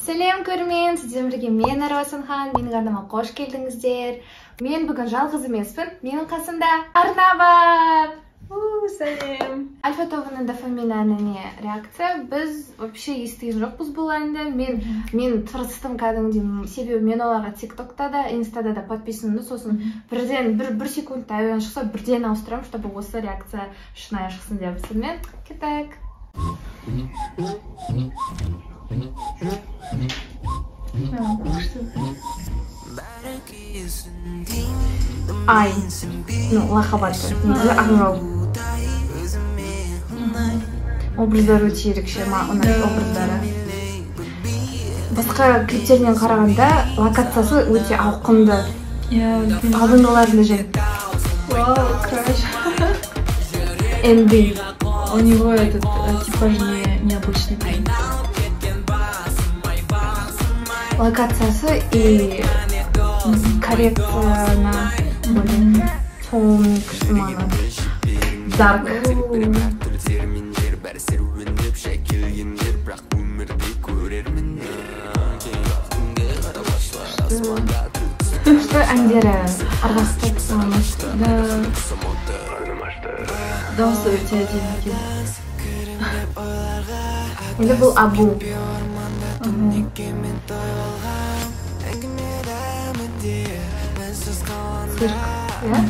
Сәлем, көрермен, сіздермен бірге мен, Ару Асанхан. Менің арнама қош келдіңіздер. Мен бүгін жалғыз емеспін, менің қасымда Арна бар. Сәлем. Альфа тобының «Дофамин» әніне реакция. Біз вообще естіген жоқпыз бұл әнді. Мен тырыстым кәдімгідей, себебі мен оларға Тиктокта да, Инстада да подписанмын. Сосын бірден бір секундта әуен шықса, бірден ауыстырамын, чтобы осы реакция шынайы шықсын деп. Сонымен, кеттік. Күшті. Ай, ну, лақап аты негізі Ақжол. Образдары өте ерекше, маған ұнайды образдары. Басқа клиптерінен қарағанда локациясы өте ауқымды. Иә, үлкен. Алдыңғыларында және Вау, краш. МБ. У него этот типаж необычный прям. Локациясы и коррекцияна более тон күшті, маған дарк. Күшті әндері, ырғақты маған. Да. Дауысы өте әдемі екен. Енді бұл Абу. Цирк, иә?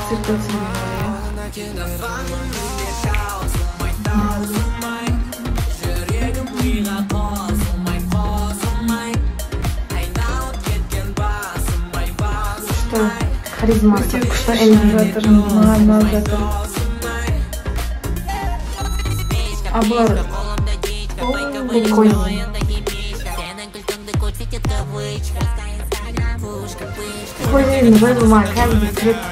Циркте түсірген ғой, иә. Күшті, харизмасы Өте күшті. күшті шығып жатыр, маған ұнап жатыр. А бұлар Прикольно. Қозидің вайбы маған кәдімгідей кіреді.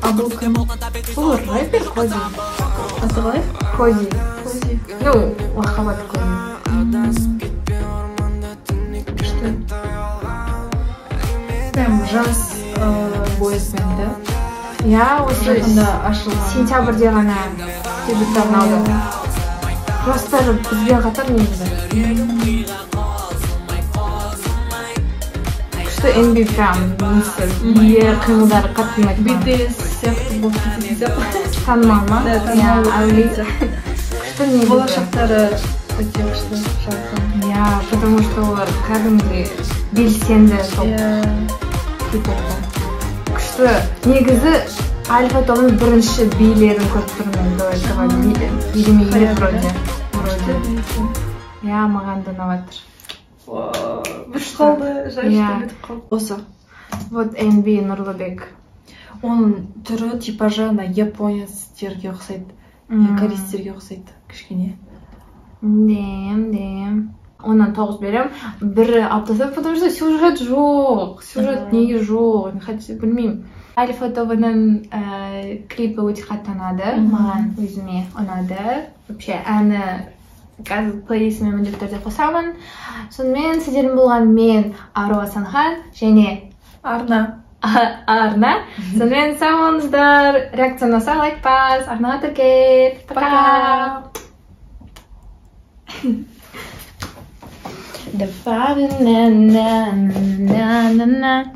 А бұл кім? Бұл рэпер Кози. Аты қалай? Кози. Кози. Ну, лақап аты Кози. Күшті. Прям жас бойз бенд, да? Иә, осы Жақында ашылған. Сентябрьде ғана дебюттарын алды. Жастар бізбен қатар негізі. Күшті MB прям несі, биі, қимылдары қатты ұнайды маған. BTS сияқты болып кететін сияқты. Танымал ма? Да, Иә, танымал болып әуе. кететін сияқты. Күшті негізі. Болашақтары өте күшті, жарқын. Иә, потому что олар кәдімгідей белсенді топ. Иә. Хип-хопта. Күшті. Негізі Альфа тобының бірінші билерін көріп тұрмын мен до этого. Билемеген Порядок, вроде. да? Вроде. Күшті. Иә, маған да ұнап жатыр. Вау, бітіп қалды, жаль, Иә. что бітіп қалды. Осы. Вот NB Нұрлыбек. Оның түрі, типажы ана японецтерге ұқсайды, корейцтерге ұқсайды кішкене. Дем, дем. Оннан 9 беремін. Бір алып тастадым, потому что сюжет жоқ. Сюжет неге жоқ? Мен хочу, білмеймін. Альфа тобының клипі өте қатты ұнады. Маған өзіме ұнады. Вообще әні қазір плейлистіме міндетті түрде қосамын. Сонымен, сіздермен болған мен, Ару Асанхан және Арна. Арна. Сонымен, сау болыңыздар. Реакция ұнаса, лайк бас, арнаға тіркел. Пока. Пока. На на на на на на.